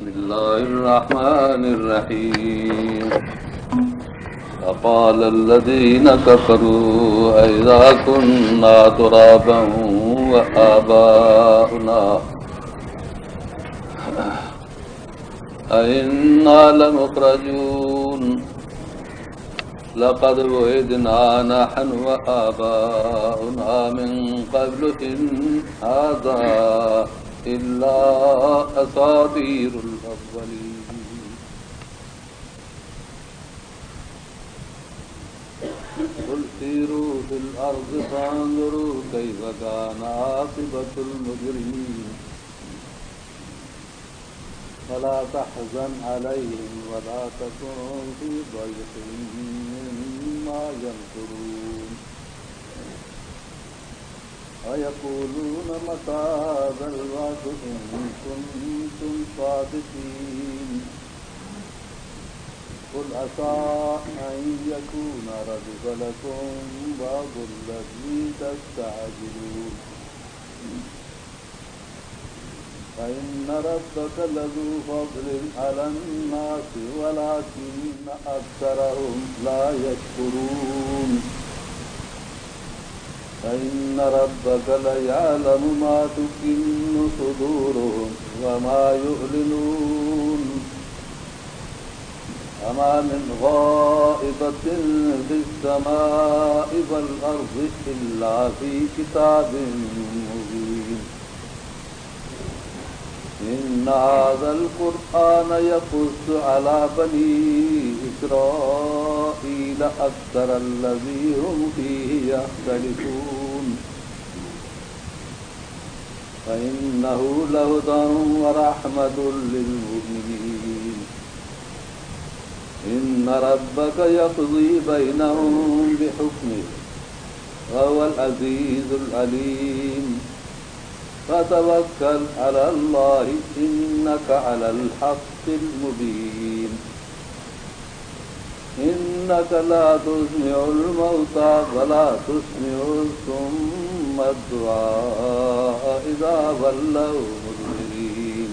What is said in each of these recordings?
بسم الله الرحمن الرحيم. وقال الذين كفروا أإذا كنا ترابا وآباؤنا أئنا لمخرجون. لقد وعدنا نحن وآباؤنا من قبل إن هذا إلا أساطير الأولين. قل سيروا في الأرض فانظروا كيف كان عاقبة المجرمين. فلا تحزن عليهم ولا تكن في ضيق مما يمكرون. ويقولون متى هذا الوعد إن كنتم صادقين. قل عسى أن يكون ردف لكم بعض الذي تستعجلون. فإن ربك لذو فضل على الناس ولكن أكثرهم لا يشكرون. فإن ربك ليعلم ما تكن صدورهم وما يعلنون. وما من غائبة في السماء والأرض إلا في كتاب مبين. إن هذا القرآن يقص على بني إسرائيل أكثر الذي هم فيه يختلفون. فإنه لهدى ورحمة للمؤمنين. إن ربك يقضي بينهم بحكمه وهو العزيز العليم. فتوكل على الله إنك على الحق المبين. إنك لا تسمع الموتى ولا تسمع الصم الدعاء إذا ولوا مدبرين.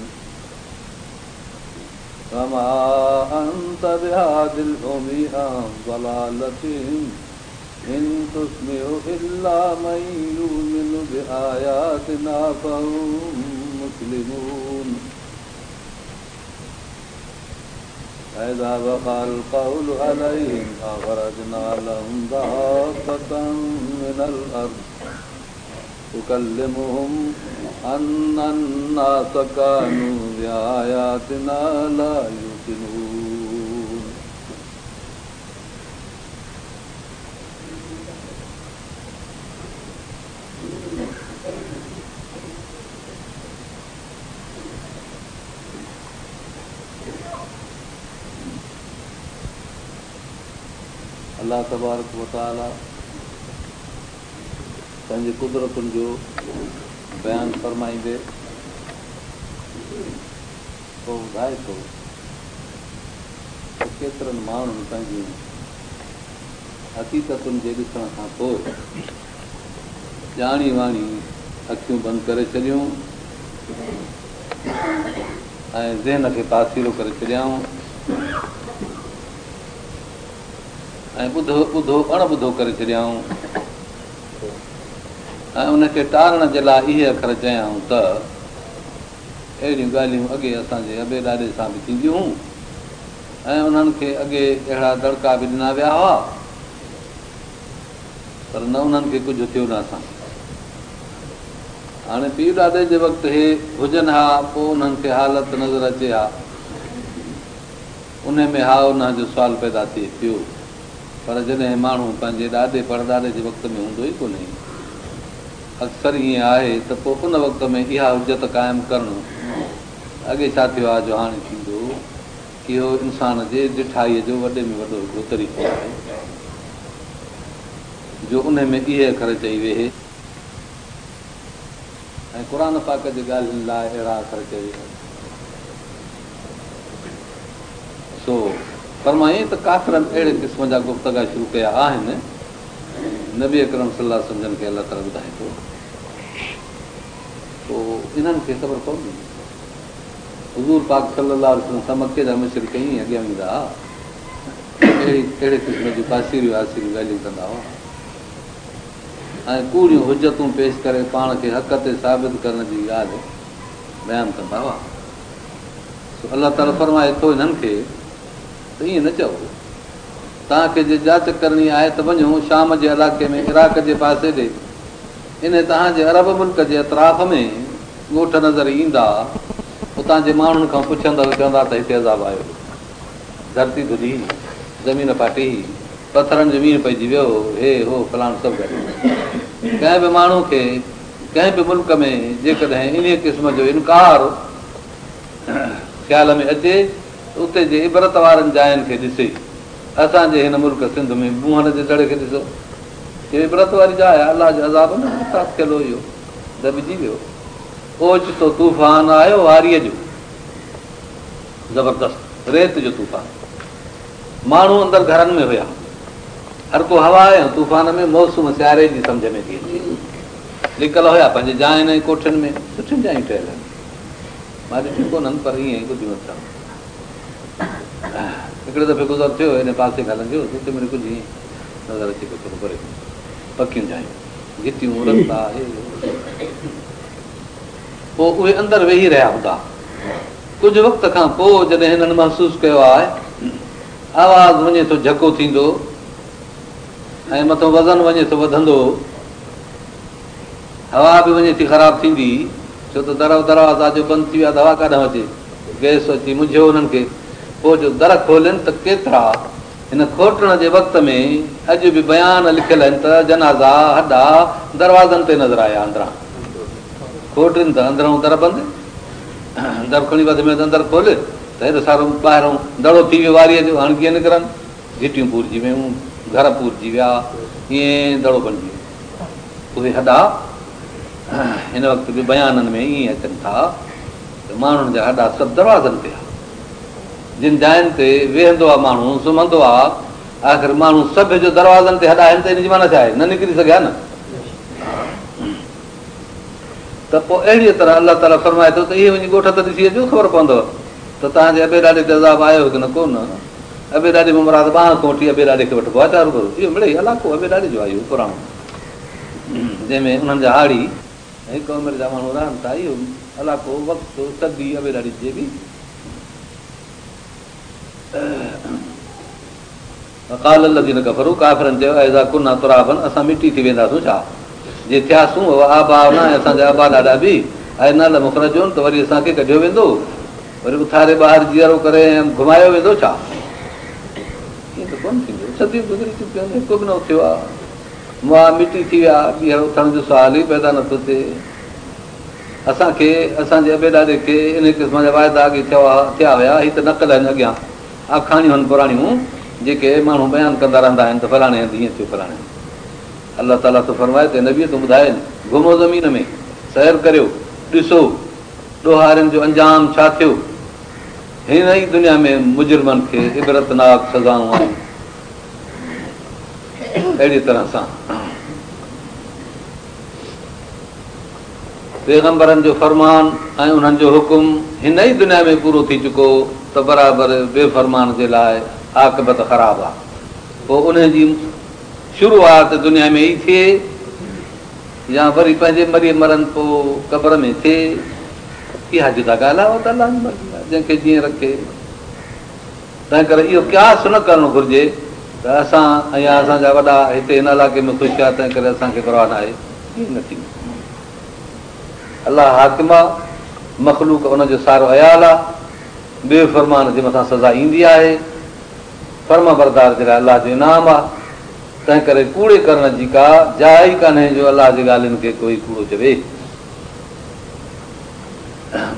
وما أنت بهاد العمي عن ضلالتهم إن تسمع إلا من يؤمن بآياتنا فهم مسلمون. فإذا وقع القول عليهم أخرجنا لهم دابة من الأرض تكلمهم أن الناس كانوا بآياتنا لا يوقنون. الله تبارڪ وتعاليٰ پنهنجي قدرتن جو بيان فرمائيندي پوءِ ٻڌائي ٿو ته ڪيترن ماڻهن پنهنجي حقيقتن جي ڏسڻ کان پوءِ ڄاڻي واڻي اکيون بند ڪري ڇڏيون ۽ ذهن کي پاسيرو ڪري ڇڏيائون ۽ ٻڌو ٻڌو اڻ ٻڌو ڪري ڇڏيائون ۽ ان کي ٽارڻ جي لاءِ اهي اکر چيائون ته اهڙيون ڳالهيون اڳي اسان جي ابي ڏاڏي سان به ٿينديون هيون ۽ انهن کي اڳي اهڙا دڙڪا به ڏنا ويا هئا، پر نه انهن کي ڪجهه ٿيو نه اسان کي. هاڻي پيءُ ڏاڏي جي وقت هي هجن ها پوءِ انهن کي حالت نظر اچي ها، ان ۾ ها ان جو سوال پيدا ٿئي پيو. پر جڏهن ماڻهو پنهنجي ڏاڏي پڙڏاڏي جي وقت ۾ هوندو ئي ڪونهي، اڪثر ائين آهي ته پوءِ ان وقت ۾ اها حجت قائم ڪرڻ اڳي ڇا ٿيو آهي جو هاڻي ٿيندو، اهو انسان جي ڏٺائيءَ جو وڏي ۾ وڏو هڪڙو طريقو آهي جو ان ۾ اهي اکر چئي ويهي ۽ قرآن پاڪ جي ڳالهين لاءِ اهڙا اکر چئي ويهي. سو فرمائي ته ڪافرن اهڙي قسم جا گفتگا شروع ڪيا آهن. نبي اڪرم صلي الله جن کي الله تعاليٰ ٻڌائي ٿو پوءِ انهن کي خبر پوندي. حضور پاڪ صلي الله عليه وسلم سان مڪي جا مشرڪ ائين اڳيان ايندا ها، اهڙي اهڙي قسم جون پاسيريون آسيريون ڳالهيون ڪندا هئا ۽ ڪوڙيون حجتون پيش ڪري پاڻ کي حق تي ثابت ڪرڻ جي ڳالهه بيان ڪندا هئا. سو الله تعاليٰ فرمائي ٿو انهن کي ته ائين نه چئو. توهان کي جي جاچ ڪرڻي آهي ته وڃو شام جي علاقي ۾ عراق جي پاسي ڏي انهي توهان جي عرب ملڪ جي اطراف ۾ ڳوٺ نظر ايندا، اتان جي ماڻهن کان پڇندؤ، چوندا ته هتي عذاب آيو هو، ڌرتي ڌڏي، زمين ڦاٽي، پٿرن جو مينهن پئجي ويو، هي هو فلاڻ سڀ ڳالهيون. ڪنهن به ماڻهو کي ڪنهن به ملڪ ۾ جيڪڏهن انهيء قسم جو انڪار خيال ۾ اچي ته اتي جي عبرت وارن جاين کي ڏسي. اسان جي هن ملڪ سنڌ ۾ موهن جي دڙي کي ڏسو، اهو عبرت واري جاء آهي، الله جي عذاب ۾ مبتلا ٿيل هو اهو. دٻجي ويو. اوچتو طوفان آيو واريء جو، زبردست ريت جو طوفان. ماڻهو اندر گهرن ۾ هيا. هر ڪو هوا ۽ طوفان ۾ موسم سياري جي سمجهه ۾ ٿي اچي. لڪل هيا پنهنجي جاين ۽ ڪوٺين ۾. سٺيون جايون ٺهيل هيون. مان ڏٺيون ڪونهن پر ائين ئي ٻڌيون اٿم. هڪڙي دفعي گذر ٿيو ان پاسي کان لنگهيو هوس اتي مڙئي ڪجهه ائين نظر اچي پيو ٿورو پري پڪيون جايون. گهٽيون، رستا، هي هو. پوء اهي اندر ويهي رهيا هوندا. ڪجهه وقت کان پوء جڏهن هنن محسوس ڪيو آهي آواز وڃي ٿو جهڪو ٿيندو ۽ مٿو وزن وڃي ٿو وڌندو، هوا به وڃي ٿي خراب ٿيندي، ڇو ته در دروازا جو بند ٿي ويا ته هوا ڪاڏانهن اچي؟ گئس اچي منجهيو هنن کي. پوء جو در کولين ته ڪيترا هن کوٽڻ جي وقت ۾ اڄ به بيان لکيل آهن ته جنازا، هڏا، دروازن تي نظر آيا اندران کوٽين ته اندرئون در بند، در کڻي وڌ ۾ وڌ اندر کول ته هيڏو سارو ٻاهرئون دڙو ٿي ويو واريء جو هاڻ ڪيئن نڪرن؟ گهٽيون پورجي ويون، گهر پورجي ويا، ائين دڙو بڻجي ويو. اهي هڏا هن وقت به بيانن ۾ ائين اچن ٿا ته ماڻهن جا هڏا سڀ دروازن تي آ. جن جاين تي ويهندو آ ماڻهو، سمهندو آ، آخر ماڻهو سڀ جو دروازن تي هڏا آهن ته ان جي معنيٰ ڇا آهي؟ نه نڪري سگهيا نه. ته پوء اهڙيء طرح الله تعاليٰ فرمائي ٿو ته اهي وڃي ڳوٺ ته ڏسي اچو خبر پوندو ته توهان جي ابي ڏاڏي تي عذاب آيو هو ڪي نه ڪو نه. ابي ڏاڏي مان مراد ٻانهن کان وٺي ابي ڏاڏي کي وٺبو آهي ته هروڀرو اهو مڙئي علائقو ابي ڏاڏي جو آهي اهو پراڻو جنهن ۾ انهن جا هاڙهي ۽ هڪ عمر جا ماڻهو رهن ٿا اهو علائقو وقت صدي ابي ڏاڏي جي به وقال الذين ڪفروا ڪافرن چيو ائذا ڪنا ترابا اسان مٽي ٿي وينداسون ڇا جي ٿياسون وآباؤنا ۽ اسان جا ابا ڏاڏا به ائنا لمخرجون ته وري اسان کي ڪڍيو ويندو وري اٿاري ٻاهر جيئرو ڪري ۽ گهمايو ويندو ڇا ائين ته ڪونه ٿيندو صديون گذري چڪيون آهن هڪ به نه اٿيو آهي مئا مٽي ٿي ويا ٻيهر اٿڻ جو سوال ئي پيدا نٿو ٿئي اسان کي، اسان جي ابي ڏاڏي کي انهيء قسم جا واعدا اڳي ٿيا هيا، هي ته نقل آهن اڳيان آکاڻيون آهن پراڻيون، جيڪي ماڻهو بيان ڪندا رهندا آهن ته فلاڻي هنڌ هيئن ٿيو فلاڻي هنڌ. الله تعاليٰ ٿو فرمائي ته اي نبي تون ٻڌائين، گهمو زمين ۾، سير ڪريو، ڏسو، ڏوهارين جو انجام ڇا ٿيو؟ هن ئي دنيا ۾ مجرمن کي عبرتناڪ سزائون آيون. اهڙيء طرح سان. پيغمبرن جو فرمان ۽ انهن جو حڪم هن ئي دنيا ۾ پورو ٿي چڪو ته برابر بي فرمان جي لاء عاقبت خراب آ پوء انهي جي شروعات دنيا ۾ ئي ٿئي يا وري پنهنجي مري مرن پوء قبر ۾ ٿئي اها جدا ڳالهه آ اها ته الله جي مرضي آ جنهن کي جيئن رکي. تنهن ڪري اهو قياس نه ڪرڻ گهرجي ته اسان ۽ يا اسان جا وڏا هتي هن علائقي ۾ خوش ٿيا تنهن ڪري اسان کي پرواهه ناهي. ائين نه ٿيندو. الله حاڪم آ، مخلوق ان جو سارو عيال آ، بي فرمان جي مٿان سزا ايندي آهي، فرمانبردار جي لاء الله جو انعام آ، تنهن ڪري ڪوڙي ڪرڻ جي ڪا جاء ئي ڪانهي جو الله جي ڳالهين کي ڪوئي ڪوڙو چوي.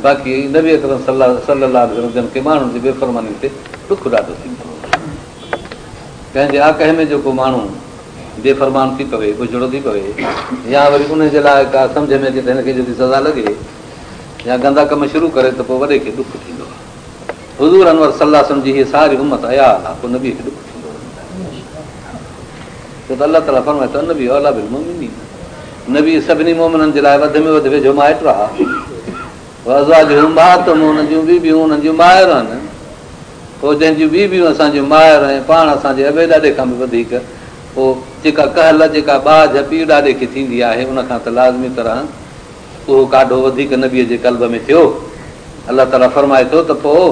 باقي نبي اڪرم صلي الله عليه وسلم جن کي ماڻهن جي بي فرماني تي ڏک ڏاڍو ٿيندو هو. ڪنهن جي آڪهه ۾ جو ڪو ماڻهو بي فرمان ٿي پوي، بڇڙو ٿي پوي يا وري ان جي لاء ڪا سمجهه ۾ اچي ته هن کي جيڪي سزا لڳي يا گندا ڪم شروع ڪري ته پوء وڏي کي ڏک ٿيندو آهي. حضور انور صلي الله عليه وسلم جي هيء ساري امت عيال آهي، پوء نبي کي ڏک ٿيندو هو. ڇو ته الله تعاليٰ فرمائي ٿو النبي اوليٰ بالمؤمنين نبي سڀني مؤمنن جي لاء وڌ ۾ وڌ ويجهو مائٽ آهي. وازواجه امهاتهم انهن جون بيبيون انهن جون مائر آهن. پوء جنهن جون بيبيون اسان جون مائر ۽ پاڻ اسان جي ابي ڏاڏي کان به وڌيڪ پوء جيڪا ڪهل جيڪا ٻاجهه پيء ڏاڏي کي ٿيندي آهي ان کان ته لازمي طرح اهو ڪاڍو وڌيڪ نبيء جي قلب ۾ ٿيو. الله تعاليٰ فرمائي ٿو ته پوء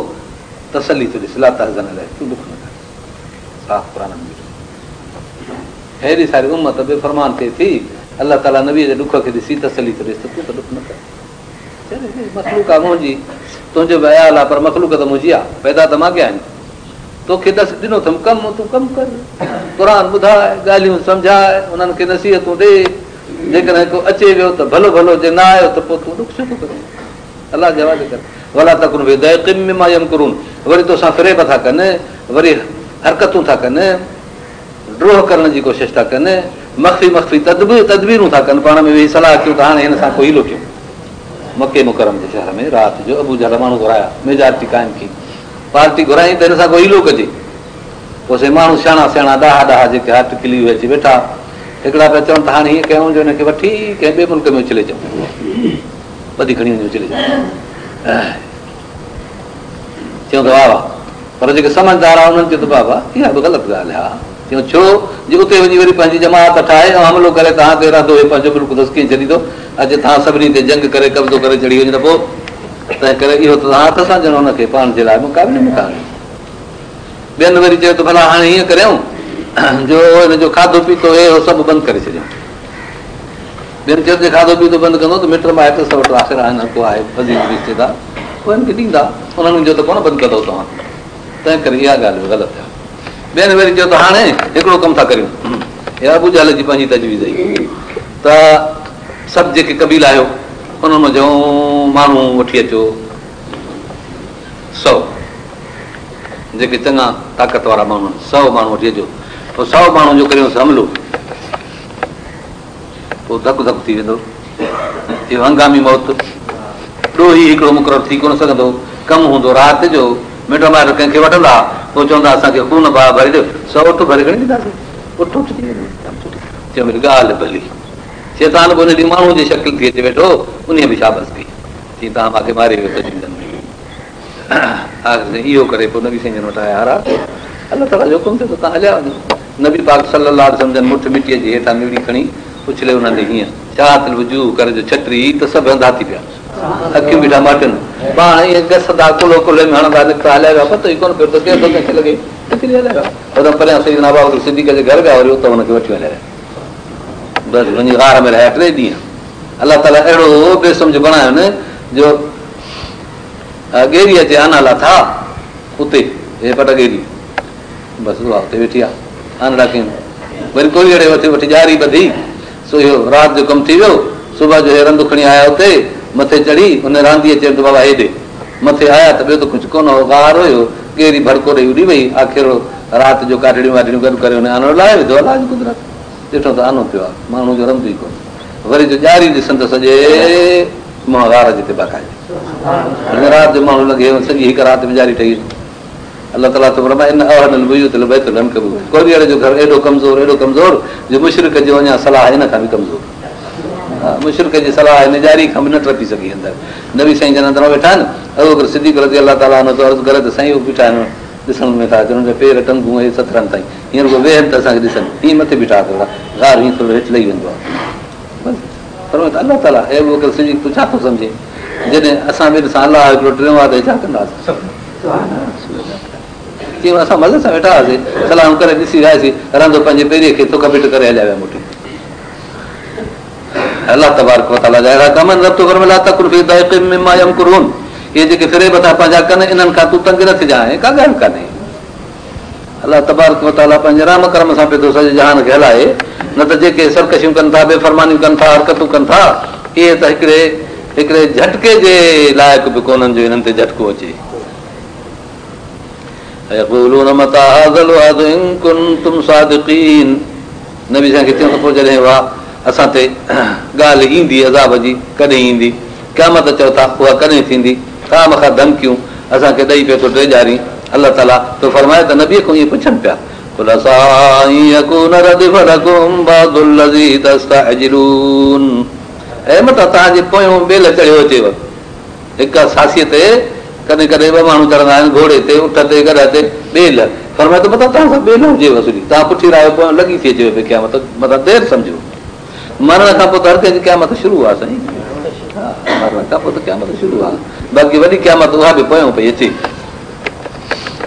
تسلي ٿو ڏيس لا تحزن عليهم تون ڏک نه ڪر. صاف قرآن ۾ بيٺو هيڏي ساري امت بي فرمان ٿئي ٿي الله تعاليٰ نبيء جي ڏک کي ڏسي تسلي ٿو ڏيس ته تون ته ڏک نه ڪر. مخلوق آ منهنجي، تنهنجو به عيال آ پر مخلوق ته منهنجي آ، پيدا ته مان ڪيا آهن. توکي ڏس ڏنو اٿم ڪم، تون ڪم ڪر، قرآن ٻڌاء، ڳالهيون سمجهاء، انهن کي نصيحتون ڏي، جيڪڏهن ڪو اچي ويو ته ڀلو ڀلو، جي نه آيو ته پوء تون ڏک ڇو ٿو ڪرين؟ الله جي حوالي ڪر. ولا تڪن في ضيق مما يمڪرون وري توسان فريب ٿا ڪن، وري حرڪتون ٿا ڪن. ڊوهه ڪرڻ جي ڪوشش ٿا ڪن، مخفي مخفي تدبيرون ٿا ڪن، پاڻ ۾ ويهي صلاح ڪيون ته هاڻي هن سان ڪو حيلو ڪيون. مڪي مڪرم جي شهر ۾ رات جو ابو جهل ماڻهو گهرايا، ميجارٽي قائم ڪئي، پارٽي گهرائين ته هن سان ڪو حيلو ڪجي. پوء سي ماڻهو سياڻا سياڻا ڏاها ڏاها جيڪي ها اٽڪلي اهي اچي ويٺا. هڪڙا پيا چون ته هاڻي هيئن ڪيون جو هن کي وٺي ڪنهن ٻئي ملڪ ۾ اڇلي اچون، ٻڌي کڻي وڃي اڇلي اچون. چيو ته واهه واهه پر جيڪي سمجهدار آهن انهن چيو ته بابا اها به غلط ڳالهه آهي. چيو ڇو جو اتي وڃي وري پنهنجي جماعت ٺاهي ۽ حملو ڪري توهان تي رهندو هي پنهنجو ملڪ ڌسڪي ڇڏيندو اچي توهان سڀني تي جنگ ڪري قبضو ڪري چڙهي وڃي ته پوء تنهن ڪري اهو ته هٿ سان ڄڻ هن کي پاڻ جي لاء مقابلي ۾ ڪانه ٻين وري چيو ته ڀلا هاڻي هيئن ڪريون جو هن جو کاڌو پيتو هي اهو سڀ بند ڪري ڇڏيون ٻين چيو ته کاڌو پيتو بند ڪندو ته مٽ مائٽ سئوٽ آخر آهن هر ڪو آهي عزيز رشتيدار اهي هن کي ڏيندا انهن جو ته ڪونه بند ڪندو توهان تنهن ڪري اها ڳالهه به غلط آهي ٻين وري چيو ته هاڻي هڪڙو ڪم ٿا ڪريون اها ابو جهل جي پنهنجي تجويز هئي ته سڀ جيڪي قبيلا آهيو انهن منجهون ماڻهو وٺي اچو سو جيڪي چڱا طاقت وارا ماڻهو آهن سو ماڻهو وٺي اچو پوء سو ماڻهو جو ڪريونس حملو پوء ڌڪ ڌڪ ٿي ويندو. اهو هنگامي موت ڏوهي هڪڙو مقرر ٿي ڪونه سگهندو. ڪم هوندو رات جو، مٽ مائٽ ڪنهن کي وٺندا، پوء چوندا اسان کي خون بها ڀري ڏيو، سو اٺ ڀري کڻي ڏينداسين. اٺ اٺ ٿي ويندو. چيو مڙئي ڳالهه ڀلي. شيطان به ان ڏينهن ماڻهوء جي شڪل ٿي اچي ويٺو، انهيء به شابس ڪئي. چيائين توهان مان کي ماري ويو تجويزن ۾. آخر سائين اهو ڪري پوء نبي سائين جن وٽ آيا رات الله تعاليٰ جو حڪم ٿيو ته توهان هليا وڃو. نبي پاڪ صلّي الله عليه وسلّم جن مٺ مٽيء جي هيٺان نوڙي کڻي اڇلي انهن ڏي هيئن شاهت الوجوه ڪري جو ڇٽي ته سڀ انڌا ٿي پيا اکيون بيٺا مهٽن پاڻ ائين گسندا ڪلهو ڪلهي ۾ هڻندا نڪتا هليا ويا پتو ئي ڪونه پيو ته ڪير ٿو ڪنهن کي لڳي نڪري هليا ويا هوڏانهن پريان سيدنا ابوبڪر صديق جي گهر ويا وري اتان هن کي وٺي هليا ويا بس وڃي غار ۾ رهيا ٽي ڏينهن الله تعاليٰ اهڙو بي سمجهه بڻايو نه جو ڳيري اچي آنا لاٿا اتي هي پٽ ڳيري بس اها اتي ويٺي آ آنڙا ڪين وري ڪوريئڙي وٺي وٺي ڄاري ٻڌي سو اهو رات جو ڪم ٿي ويو صبح جو هي رند کڻي آيا اتي مٿي چڙهي ان رانديء چيو ته بابا هيڏي مٿي آيا ته ٻيو ته ڪجهه ڪونه هو غار هيو ڳيري ڀڙڪو ڏئي اڏي وئي آخر رات جو ڪاٺڙيون واٺڙيون گڏ ڪري ان آنڙو لاهي وڌو الله جي قدرت ڏٺو ته آنو پيو آ ماڻهو جو رند ئي ڪونه وري جو ڄاري ڏسن ته سڄي منهن غار جي تي باقاعدي رات جو ماڻهو لنگهي سڄي هڪ رات ۾ ڄاري ٺهي الله تعاليٰ ٿو فرمائي ان اوهن البيوت لبيت العنڪبوت ڪوريئڙي جو گهر ايڏو ڪمزور ايڏو ڪمزور جو مشرڪ جو اڃا صلاح ان کان به ڪمزور مشرڪ جي صلاح هن ڄاري کان به نه ٽپي سگهي اندر نبي سائين جن اندر ويٺا آهن ابوبڪر صديق رضي الله تعاليٰ عنه ٿو عرض ڪري ته سائين هو بيٺا آهن ڏسڻ ۾ ٿا اچن هن جا پير ٽنگون اهي سٿرن تائين هينئر رڳو ويهن ته اسان کي ڏسن هيئن مٿي بيٺا ٿورا غار هيئن ٿورو هيٺ لهي ويندو آهي بس فرمايو ته الله تعاليٰ اي ابوبڪر صديق تون ڇا ٿو سمجهين جڏهن اسان ٻن سان الله هڪڙو ٽيون آهي ته ڇا ڪنداسين چيو اسان مزي سان ويٺا هئاسين سلام ڪري ڏسي وياسين رند پنهنجي پيريء کي ٿڪ ڦٽ ڪري هليا ويا موٽي الله تبارڪ وتعاليٰ جا اهڙا ڪم آهن رب ٿو فرمائي لا تڪن في ضيق مما يمڪرون اهي جيڪي فريب ٿا پنهنجا ڪن انهن کان تون تنگ نه ٿجانء ڪا ڳالهه ڪانهي الله تبارڪ وتعاليٰ پنهنجي رحم ڪرم سان پيو ٿو سڄي جهان کي هلائي نه ته جيڪي سرڪشيون ڪن ٿا بي فرمانيون ڪن ٿا حرڪتون ڪن ٿا اهي ته هڪڙي هڪڙي جهٽڪي جي لائق به ڪونهن جو انهن تي جهٽڪو اچي. ويقولون متي هذا الوعد ان ڪنتم صادقين نبي سائين کي چيو ته پوء جڏهن اها اسان تي ڳالهه ايندي عذاب جي ڪڏهن ايندي قيامت چئو ٿا اها ڪڏهن ٿيندي خوامخواه ڌمڪيون اسان کي ڏئي پيو ٿو ڊيڄارين الله تعاليٰ ٿو فرمائي ته نبي کان ائين پڇن پيا قل عسي ان يڪون ردف لڪم بعض الذي تستعجلون اي متان توهان جي پويون ٻيلهه چڙهيو اچيو. هڪ ساسيء تي ڪڏهن ڪڏهن ٻه ماڻهو چڙهندا آهن، گهوڙي تي، اٺ تي، گڏهه تي، ٻيل. فرمايو ته متان توهان سان ٻيل هجيو سڄي، توهان پٺيرا آهيو، پويان لڳي ٿي اچيو پئي قيامت، متان دير سمجهو. مرڻ کان پوء ته هر ڪنهن جي قيامت شروع آهي سائين. ها، مرڻ کان پوء ته قيامت شروع آهي. باقي وڏي قيامت اها به پويان پئي اچي.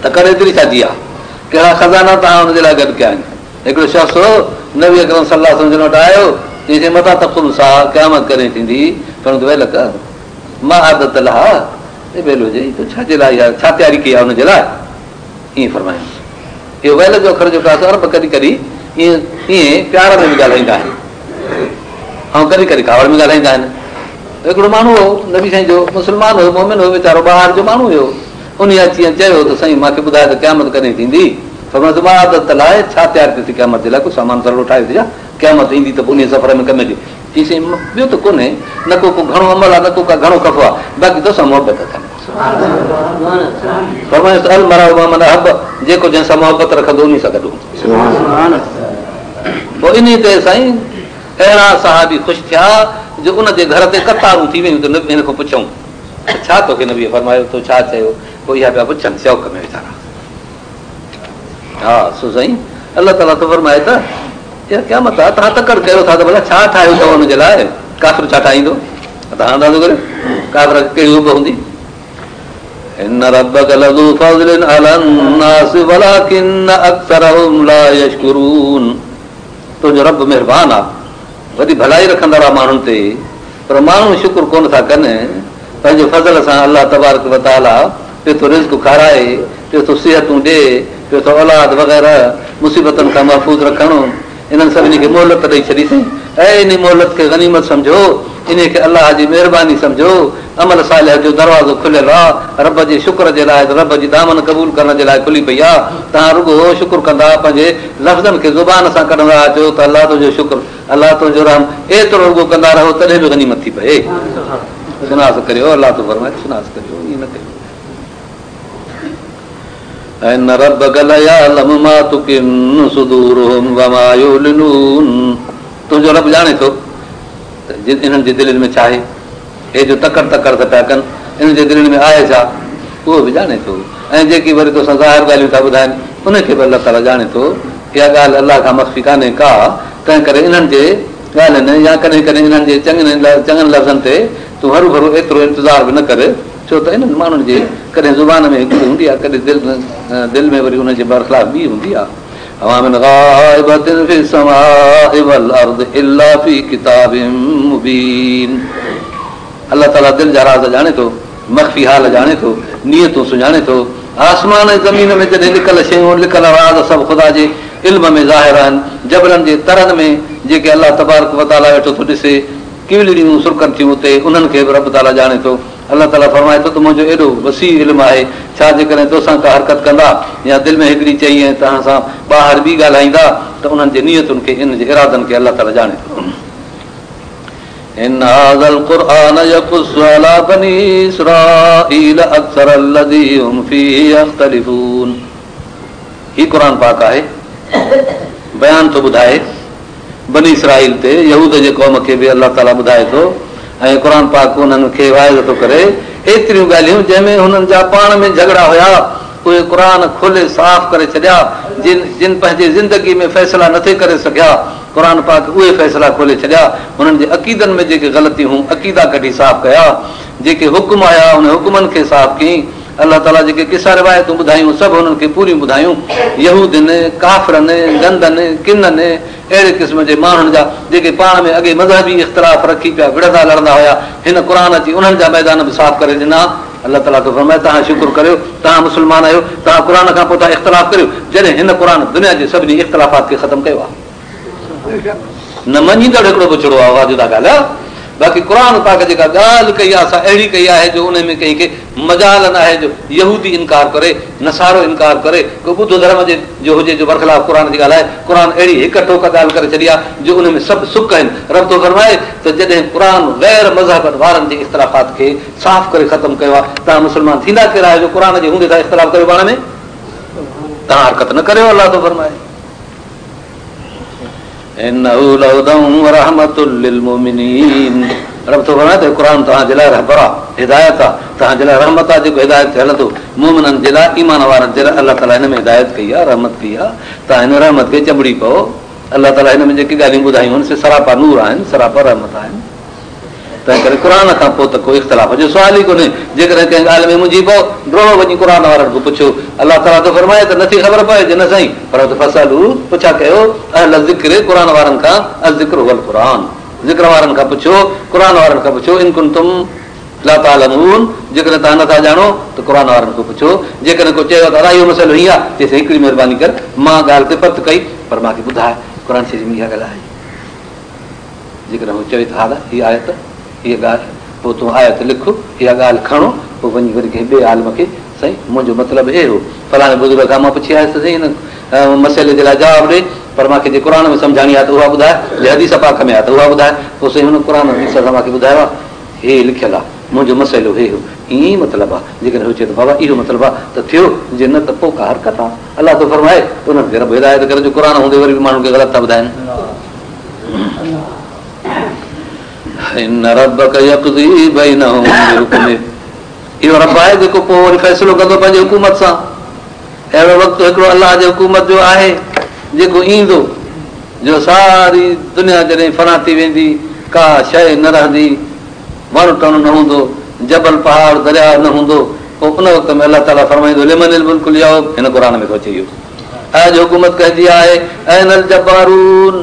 تڪڙ ايتري ڇا جي آهي؟ ڪهڙا خزانا توهان ان جي لاء گڏ ڪيا آهن؟ هڪڙو شخص نبي اڪرم صلي الله عليه وسلم جن وٽ آيو، چيائين متيٰ تقوم الساعة، قيامت ڪڏهن ٿيندي؟ فرمايو ويلڪ ما اعددت لها، اي ويل هجئي، تو ڇا جي لاء اها ڇا تياري ڪئي آهي ان جي لاء؟ ائين فرمايائونس. اهو ويل جو اکر جيڪو آهي سو عرب ڪڏهن ڪڏهن ائين ائين پيار ۾ به ڳالهائيندا آهن ۽ ڪڏهن ڪڏهن ڪاوڙ ۾ ڳالهائيندا آهن. هڪڙو ماڻهو هو نبي سائين جو مسلمان هو مؤمن هو ويچارو ٻاهر جو ماڻهو هيو انهي اچي ۽ چيو ته سائين مان کي ٻڌاء ته قيامت ڪڏهن ٿيندي؟ فرمايو ته ما اعددت لها ڇا تيار ڪيو اٿئي قيامت جي لاء ڪو سامان سڙو ٺاهيو اٿئي ڇا؟ قيامت ايندي ته پوء انهي سفر ۾ ڪم اچي. چيائين سائين ٻيو ته ڪونهي نه ڪو ڪو گهڻو عمل آهي نه ڪو ڪا گهڻو خفو آهي باقي توسان محبت اٿم. فرمايو ته المرء مع من احب جيڪو جنهن سان محبت رکندو انهي سان گڏ هوندو. پوء انهي تي سائين اهڙا صحابي خوش ٿيا جو ان جي گهر تي قطارون ٿي ويون ته هن کان پڇون ته ڇا توکي نبيء فرمايو تو ڇا چيو پوء اها پيا پڇن شوق ۾ ويچارا ها سو سائين الله تعاليٰ ٿو فرمائي ته اها قيامت آهي توهان تڪڙ ڪيو ٿا ته ڀلا ڇا ٺاهيو اٿو ان جي لاء ڪافر ڇا ٺاهيندو توهان اندازو ڪريو ڪافر کي ڪهڙي حب هوندي ان ربڪ لذو فضل علي الناس ولڪن اڪثرهم لا يشڪرون تنهنجو رب مهربان آهي وڏي ڀلائي رکندڙ آهي ماڻهن تي پر ماڻهو شڪر ڪونه ٿا ڪن. پنهنجي فضل سان الله تبارڪ و تعاليٰ پيو ٿو رزق کارائي، پيو ٿو صحتون ڏئي، پيو ٿو اولاد وغيره مصيبتن کان محفوظ رکڻ، انهن سڀني کي مهلت ڏئي ڇڏي اٿئي. اي انهي مهلت کي غنيمت سمجهو، انهي کي الله جي مهرباني سمجهو. عمل صالح جو دروازو کليل آ، رب جي شڪر جي لاء رب جي دامن قبول ڪرڻ جي لاء کلي پئي آ. توهان رڳو شڪر ڪندا، پنهنجي لفظن کي زبان سان ڪڍندا اچو ته الله تنهنجو شڪر. الله تنهنجو رحم ايترو رڳو ڪندا رهو تڏهن به غنيمت ٿي پئي. شناس ڪريو الله ٿو فرمائي شناس ڪريو ائين نه ڪيو. ان ربڪ ليعلم ما تڪن صدورهم وما يعلنون تنهنجو رب ڄاڻي ٿو ته انهن جي دلين ۾ ڇا آهي هي جو تڪڙ تڪڙ ٿا پيا ڪن انهن جي دلين ۾ آهي ڇا اهو به ڄاڻي ٿو ۽ جيڪي وري توسان ظاهر ڳالهيون ٿا ٻڌائن ان کي به الله تعاليٰ ڄاڻي ٿو اها ڳالهه الله کان مخفي ڪانهي ڪا تنهن ڪري انهن جي ڳالهين يا ڪڏهن ڪڏهن انهن جي چڱن لفظن تي تون هروڀرو ايترو انتظار به نه ڪر ڇو ته انهن ماڻهن جي ڪڏهن زبان ۾ هڪڙي هوندي آهي ڪڏهن دل ۾ وري انهن جي برخلاف ٻي هوندي آهي وما من غائبة في السماء والارض الا في ڪتاب مبين الله تعالي دل جا راز ڄاڻي ٿو، مخفي حال ڄاڻي ٿو، نيتون سڃاڻي ٿو. آسمان ۽ زمين ۾ جڏهن لڪل شيون، لڪل راز سڀ خدا جي علم ۾ ظاهر آهن. جبلن جي ترن ۾ جيڪي الله تبارڪ وتعاليٰ ويٺو ٿو ڏسي، ڪيولڙيون سرڪن ٿيون اتي، انهن کي به رب تعاليٰ ڄاڻي ٿو. الله تعاليٰ فرمائي ٿو ته منهنجو ايڏو وسيع علم آهي، ڇا جيڪڏهن توسان ڪا حرڪت ڪندا يا دل ۾ هڪڙي چئي ۽ توهان سان ٻاهر ٻي ڳالهائيندا ته انهن جي نيتن کي، انهن جي ارادن کي الله تعاليٰ ڄاڻي ٿو. ان هذا القرآن يقص علي بني اسرائيل اڪثر الذي هم فيه يختلفون هي قرآن پاڪ آهي بيان ٿو ٻڌائي بني اسرائيل تي يهود جي قوم کي به الله تعاليٰ ٻڌائي ٿو ۽ قرآن پاڪ انهن کي واعظ ٿو ڪري ايتريون ڳالهيون جنهن ۾ هنن جا پاڻ ۾ جهڳڙا هيا اهي قرآن کولي صاف ڪري ڇڏيا جن جن پنهنجي زندگي ۾ فيصلا نٿي ڪري سگهيا قرآن پاڪ اهي فيصلا کولي ڇڏيا هنن جي عقيدن ۾ جيڪي غلطيون هيون عقيدا ڪڍي صاف ڪيا جيڪي حڪم آيا ان حڪمن کي صاف ڪيائين الله تعاليٰ جيڪي قصا روايتون ٻڌايون سڀ هنن کي پوريون ٻڌايون. يهودين، ڪافرن، گندن، ڪنن، اهڙي قسم جي ماڻهن جا جيڪي پاڻ ۾ اڳي مذهبي اختلاف رکي پيا وڙهندا لڙندا هيا، هن قرآن اچي انهن جا ميدان به صاف ڪري ڏنا. الله تعاليٰ ٿو فرمائي توهان شڪر ڪريو، توهان مسلمان آهيو، توهان قرآن کان پوء ٿا اختلاف ڪريو، جڏهن هن قرآن دنيا جي سڀني اختلافات کي ختم ڪيو آهي. نه مڃيندڙ هڪڙو بڇڙو آهي اها جدا ڳالهه آهي باقي قرآن پاڪ جيڪا ڳالهه ڪئي آهي سا اهڙي ڪئي آهي جو ان ۾ ڪنهن کي مجال نه آهي جو يهودي انڪار ڪري نصارو انڪار ڪري ڪو ٻڌ ڌرم جي جو هجي جو برخلاف قرآن جي ڳالهائي قرآن اهڙي هڪ ٽوڪ ڳالهه ڪري ڇڏي آهي جو ان ۾ سڀ سڪ آهن رب ٿو فرمائي ته جڏهن قرآن غير مذهبن وارن جي اختلافات کي صاف ڪري ختم ڪيو آهي توهان مسلمان ٿيندا ڪير آهيو جو قرآن جي هوندي ٿا اختلاف ڪريو پاڻ ۾ توهان حرڪت نه ڪريو الله ٿو فرمائي انه لهدي ورحمة للمؤمنين رب ٿو فرمائي ته قرآن توهان جي لاء رهبر آهي، هدايت آهي، توهان جي لاء رحمت آهي جيڪو هدايت تي هلندو. مؤمنن جي لاء، ايمان وارن جي لاء الله تعاليٰ هن ۾ هدايت ڪئي آهي، رحمت ڪئي آهي. توهان هن رحمت کي چنبڙي پئو. الله تعاليٰ هن ۾ جيڪي ڳالهيون ٻڌايون آهن سي سراپا نور آهن، سراپا رحمت آهن. تنهنڪري قرآن کان پوء ته ڪو اختلاف جو سوال ئي ڪونهي. جيڪڏهن ڪنهن ڳالهه ۾ منجهي پئو، ڊوڙو وڃي قرآن وارن کان پڇو. الله تعاليٰ ٿو فرمائي ته نٿي خبر پوي جي نه سائين، پر فاسئلوا پڇا ڪيو اهل الذڪر قرآن وارن کان، الذڪر هو القرآن ذڪر وارن کان پڇو، قرآن وارن کان پڇو، ان ڪنتم لا تعلمون جيڪڏهن توهان نٿا ڄاڻو ته قرآن وارن کان پڇو. جيڪڏهن ڪو چيو ته ادا اهو مسئلو هيئن آهي، چئي سائين هڪڙي مهرباني ڪر مان ڳالهه تي پت ڪئي پر مان کي ٻڌاء قرآن شريف ۾ اها ڳالهه آهي. جيڪڏهن هو چوي ته ها هيء آيت، هيء ڳالهه، پوء تون آيت لک، اها ڳالهه کڻ، پوء وڃي وري ڪنهن ٻئي عالم کي، سائين منهنجو مطلب هي هو، فلاڻي بزرگ کان مان پڇي آيس ته سائين هن مسئلي جي لاء جواب ڏي، پر مان کي جي قرآن ۾ سمجهاڻي آهي ته اها ٻڌاء، جي حديث پاڪ ۾ آهي ته اها ٻڌاء، پوء سائين هن قرآن حديث سان مان کي ٻڌايو آهي، هي لکيل آهي، منهنجو مسئلو هي هو، ائين ئي مطلب آهي، جيڪڏهن هو چئي ته بابا اهو مطلب آهي ته ٿيو، جي نه ته پوء ڪا حرڪت آهي. الله ٿو فرمائي ته انهن کي رب هدايت ڪري جو قرآن هوندي وري به ماڻهن کي غلط ٿا ٻڌائن. ان ربڪ يقضي بينهم بحڪمه اهو رب آهي جيڪو پوء وري فيصلو ڪندو پنهنجي حڪومت سان. اهڙو وقت هڪڙو الله جي حڪومت جو آهي جيڪو ايندو جو ساري دنيا جڏهن فنا ٿي ويندي، ڪا شيء نه رهندي، وڻ ٽڻ نه هوندو، جبل پهاڙ درياء نه هوندو، پوء ان وقت ۾ الله تعاليٰ فرمائيندو لمن الملڪ اليوم هن قرآن ۾ ٿو اچي اهو اڄ حڪومت ڪنهن جي آهي؟ اين الجبارون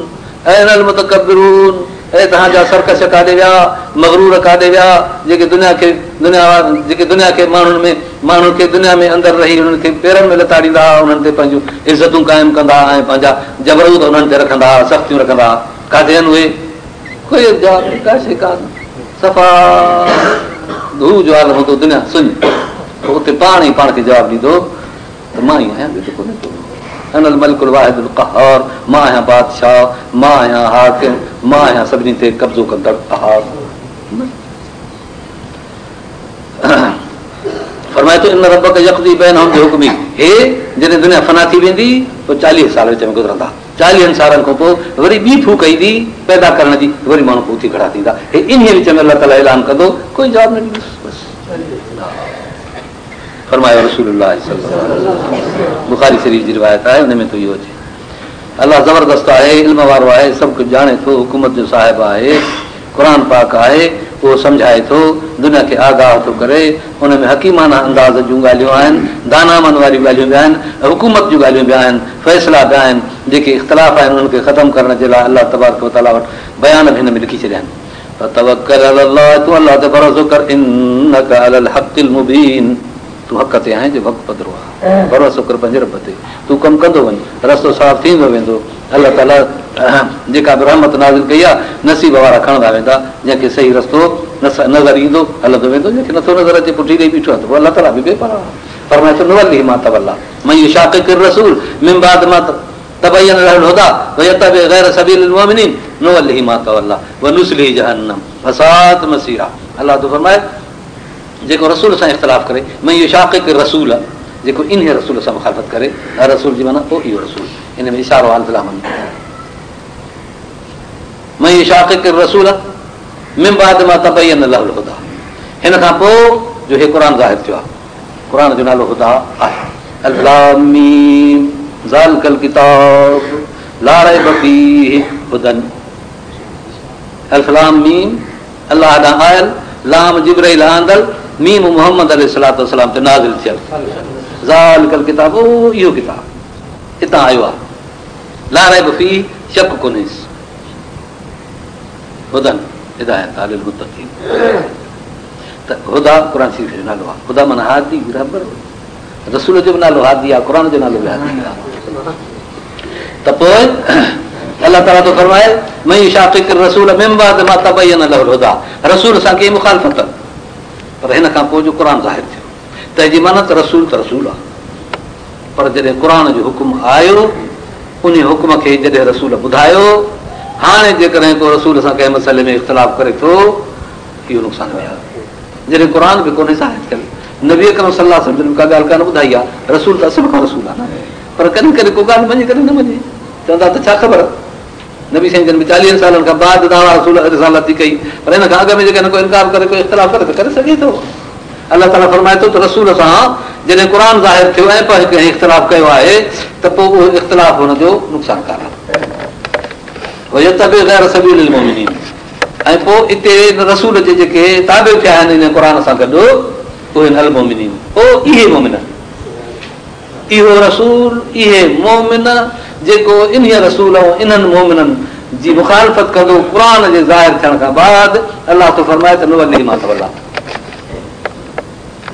اين المتڪبرون اي توهان جا سرڪش ڪاڏي ويا، مغرور ڪاڏي ويا، جيڪي دنيا کي دنيا جيڪي دنيا کي ماڻهن ۾ ماڻهن کي دنيا ۾ اندر رهي انهن کي پيرن ۾ لتاڙيندا هئا، انهن تي پنهنجون عزتون قائم ڪندا هئا ۽ پنهنجا جبروت انهن تي رکندا هئا، سختيون رکندا هئا، ڪاٿي آهن اهي؟ ڪوئي جواب نه، ڪا شيء ڪانه، صفا ڌو جو عالم هوندو، دنيا سڃ، پوء اتي پاڻ ئي پاڻ کي جواب ڏيندو. ته مان ئي آهيان ٻيو ته ڪونهي ڪو. انا الملڪ الواحد القهار مان آهيان بادشاهه، مان آهيان حاڪم، مان آهيان سڀني تي قبضو ڪندڙ قهار. فرمائي ٿو ان ربڪ يقضي بينهم بحڪمه هي جڏهن دنيا فنا ٿي ويندي پوء چاليهه سال وچ ۾ گذرندا چاليهن سالن کان پوء وري ٻي ڦوڪ ايندي پيدا ڪرڻ جي وري ماڻهو پوء اٿي کڙا ٿيندا هي انهيء وچ ۾ الله تعاليٰ اعلان ڪندو ڪوئي جواب نه ڏيندس بس. فرمايو رسول الله صلي الله عليه وسلم بخاري شريف جي روايت آهي ان ۾ ٿو اهو اچي الله زبردست آهي علم وارو آهي سڀ ڪجهه ڄاڻي ٿو حڪومت جو صاحب آهي قرآن پاڪ آهي اهو سمجهائي ٿو دنيا کي آگاهه ٿو ڪري ان ۾ حڪيمانه انداز جون ڳالهيون آهن دانامن واريون ڳالهيون به آهن حڪومت جون ڳالهيون به آهن فيصلا به آهن جيڪي اختلاف آهن انهن کي ختم ڪرڻ جي لاء الله تبارڪ وتعاليٰ وٽ بيان به هن ۾ لکي ڇڏيا آهن فتوڪل علي الله تون الله تي ڀروسو ڪر انڪ علي الحق المبين تون حق تي آهين جو حق پڌرو آهي ڀروسو ڪر پنهنجي رب تي تون ڪم ڪندو وڃ رستو صاف ٿيندو ويندو الله تعالي جيڪا به رحمت نازل ڪئي آهي نصيب وارا کڻندا ويندا جنهن کي صحيح رستو نظر ايندو هلندو ويندو جنهن کي نٿو نظر اچي پٺي ڏئي بيٺو آهي ته پوء الله تعالي به بي پرواهه فرمائي ٿو نوله ما تولي من يشاقق الرسول من بعد ما تبين له الهدي ويتبع غير سبيل المؤمنين نوله ما تولي ونصله جهنم وساءت مصيرا الله ٿو فرمائي جيڪو رسول سان اختلاف ڪري من يشاقق الرسول جيڪو انهي رسول سان مخالفت ڪري رسول جي معنيٰ اهو رسول ان ۾ اشارو آهي الف لام من يشاقق الرسول من بعد ما تبين له الهدي هن کان پوء جو هي قرآن ظاهر ٿيو آهي قرآن جو نالو هديٰ آهي. الف لام ميم ذالڪ الڪتاب لا ريب فيه هدي الف لام ميم الله ڏانهن آيل لام جبرائيل آندل ميم محمد عليه الصلوة والسلام تي نازل ٿيل ذالڪ الڪتاب او اهو ڪتاب اتان آيو آهي لا ريب فيه شڪ ڪونهيس هدي هدايت للمتقين ته هديٰ قرآن شريف جو نالو آهي هديٰ معنيٰ هادي رهبر رسول جو به نالو هادي آهي قرآن جو نالو به هادي آهي ته پوء الله تعاليٰ ٿو فرمائي من يشاقق الرسول من بعد ما تبين له الهديٰ رسول سان ڪئي مخالفت پر هن کان پوء جو قرآن ظاهر ٿيو تنهن جي معنيٰ ته رسول ته رسول آهي پر جڏهن قرآن جو حڪم آيو ان حڪم کي جڏهن رسول ٻڌايو هاڻي جيڪڏهن ڪو رسول سان ڪنهن مسئلي ۾ اختلاف ڪري ٿو اهو نقصان ۾ آهي. جڏهن قرآن به ڪونهي ظاهر ٿيل، نبي اڪرم صلي الله عليه وسلم جن به ڪا ڳالهه ڪانه ٻڌائي آهي، رسول ته اصل کان رسول آهي نه، پر ڪڏهن ڪڏهن ڪو ڳالهه مڃي ڪڏهن نه مڃي، چوندا ته ڇا خبر نبي سائين جن به چاليهن سالن کان بعد دعويٰ رسول رسالت جي ڪئي، پر ان کان اڳ ۾ جيڪڏهن ڪو انڪار ڪري، ڪو اختلاف ڪري ته ڪري سگهي ٿو. الله تعاليٰ فرمائي ٿو ته رسول سان جڏهن قرآن ظاهر ٿيو ۽ پوء ڪنهن اختلاف ڪيو آهي ته پوء اهو اختلاف هن جو نقصانڪار آهي. ويتبع غير سبيل المؤمنين ۽ پوء اتي رسول جي جيڪي تابع ٿيا آهن ان قرآن سان گڏ اهي المؤمنين پوء اهي مؤمن اهو رسول، اهي مؤمن، جيڪو انهيء رسول ۽ انهن مؤمنن جي مخالفت ڪندو قرآن جي ظاهر ٿيڻ کان بعد الله ٿو فرمائي ته نوله ما توليٰ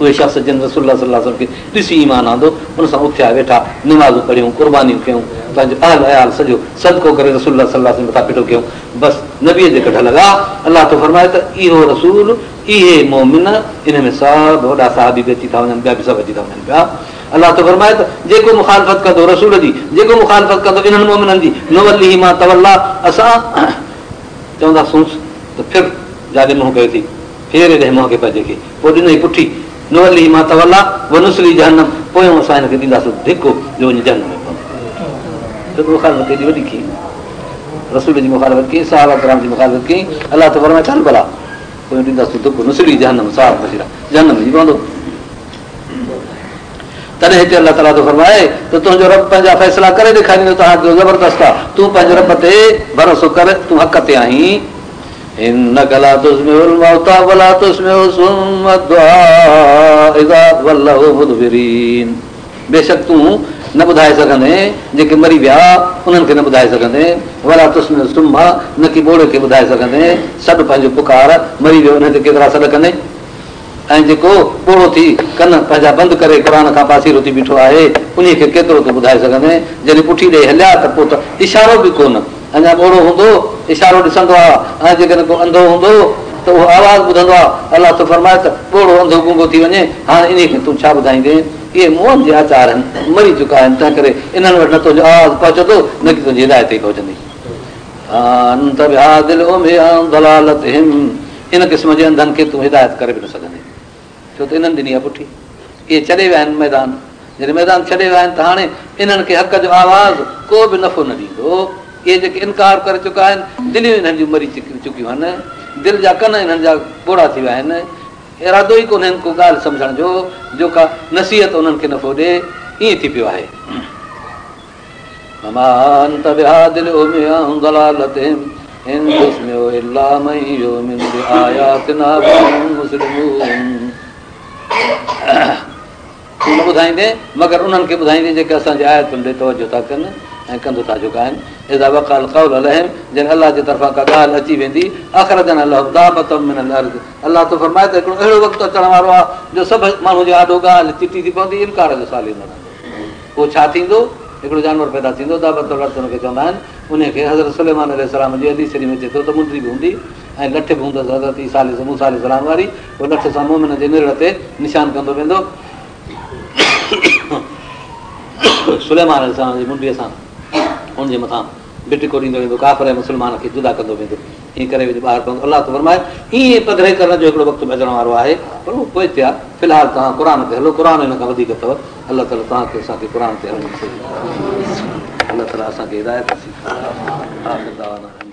اهي شخص جن رسول الله صلي الله عليه وسلم کي ڏسي ايمان آندو، ان سان اٿيا ويٺا، نمازون پڙهيون، قربانيون ڪيون، پنهنجو اهل عيال سڄو صدقو ڪري رسول الله صلي الله عليه وسلم مٿان ڦٽو ڪيون، بس نبيء جي ڪڍ لڳا. الله ٿو فرمائي ته اهو رسول، اهي مؤمن، انهي ۾ سڀ وڏا صحابي به اچي ٿا وڃن، ٻيا به سڀ اچي ٿا وڃن پيا. الله ٿو فرمائي ته جيڪو مخالفت ڪندو رسول جي، جيڪو مخالفت ڪندو انهن مؤمنن جي، نوله ما توليٰ، اسان چونداسونس ته ڦر جاڏي منهن ڪيو ٿي، ڦير ايڏانهن منهن کي پنهنجي کي، پوء ڏنئي پٺي، نوله ما توليٰ ونصله جهنم، پويان اسان هن کي ڏينداسون ڌڪو جو وڃي جهنم ۾ پوندو. ڇو ته مخالفت ايڏي وڏي ڪئي، رسول جي مخالفت ڪئي، صحابه ڪرام جي مخالفت ڪئي، الله ٿو فرمائي ڇا ڀلا پويان ڏينداسون ڌڪو، نصله جهنم وساءت مصيرا، جهنم ۾ وڃي پوندو. تڏهن هتي الله تعاليٰ ٿو فرمائي ته تنهنجو رب پنهنجا فيصلا ڪري ڏيکاريندو ته هو زبردست آهي، تون پنهنجي رب تي ڀروسو ڪر، تون حق تي آهين. انڪ لا تسمع الموتيٰ ولا تسمع الصم الدعاء اذا ولوا مدبرين بيشڪ تون نه ٻڌائي سگهندين جيڪي مري ويا انهن کي نه ٻڌائي سگهندين ولا تسمع الصم نه ڪي ٻوڙي کي ٻڌائي سگهندين سڏ پنهنجو پڪار مري ويو انهن تي ڪيترا سڏ ڪندين ۽ جيڪو ٻوڙو ٿي ڪن پنهنجا بند ڪري قرآن کان پاسيرو ٿي بيٺو آهي، انهيء کي ڪيترو تون ٻڌائي سگهندين؟ جڏهن پٺي ڏئي هليا ته پوء ته اشارو به ڪونه. اڃا ٻوڙو هوندو، اشارو ڏسندو آ ۽ جيڪڏهن ڪو انڌو هوندو ته اهو آواز ٻڌندو آ. الله ٿو فرمائي ته ٻوڙو انڌو گونگو ٿي وڃي، هاڻي انهيء کي تون ڇا ٻڌائيندين؟ اهي مئن جي آچار آهن، مري چڪا آهن، تنهنڪري انهن وٽ نه تنهنجو آواز پهچندو، نه ڪي تنهنجي هدايت ئي پهچندي. ما انت بهاد العمي عن ضلالتهم ان قسم جي انڌن کي تون هدايت ڪري به نه سگهندين، ڇو ته انهن ڏني آهي پٺي. اهي ڇڏي ويا آهن ميدان. جڏهن ميدان ڇڏي ويا آهن ته هاڻي انهن کي حق جو آواز ڪو به نفعو نه ڏيندو. اهي جيڪي انڪار ڪري چڪا آهن، دليون انهن جون مري چڪيون آهن، دل جا ڪن انهن جا ٻوڙا ٿي ويا آهن، ارادو ئي ڪونهين ڪو ڳالهه سمجهڻ جو، جو ڪا نصيحت انهن کي نفعو ڏئي، ائين ٿي پيو آهي. وما انت بهاد العمي عن ضلالتهم ان تسمع الا من يؤمن بآياتنا فهم مسلمون تون نه ٻڌائيندين مگر انهن کي ٻڌائيندين جيڪي اسان جي آيتن ڏي توجه ٿا ڪن ۽ ڪنڌ ٿا جهڪائن اذا وقع القول عليهم جڏهن الله جي طرفان ڪا ڳالهه اچي ويندي اخرجنا لهم دابة من الارض الله ٿو فرمائي ته هڪڙو اهڙو وقت اچڻ وارو آهي جو سڀ ماڻهو جي آڏو ڳالهه چٽي ٿي پوندي انڪار جو سوال ئي نه رهندو پوء ڇا ٿيندو؟ هڪڙو جانور پيدا ٿيندو، دابة الارض ان کي چوندا آهن، انهيء کي حضرت سليمان عليه السلام جي حديث شريف ۾ اچي ٿو ته منڊي به هوندي ۽ لٺ به هوندس حضرت عيسيٰ عليه موسيٰ عليه السلام واري، پوء لٺ سان مؤمن جي نرڙ تي نشان ڪندو ويندو، سليمان عليه السلام جي منڊيء سان ان جي مٿان به ٽڪو ڏيندو ويندو، ڪافر ۽ مسلمان کي جدا ڪندو ويندو. ائين ڪري وڃي ٻاهر پوندو. الله ٿو فرمائي، ائين پڌري ڪرڻ جو هڪڙو وقت به اچڻ وارو آهي، پر اهو پوئتي آهي. في الحال توهان قرآن تي هلو، قرآن هن کان وڌيڪ اٿو. الله تعاليٰ توهان کي اسان کي قرآن تي هلڻ جي توفيق عطا فرمائي. الله تعاليٰ اسان کي هدايت نصيب فرمائي. آخر دعوانا.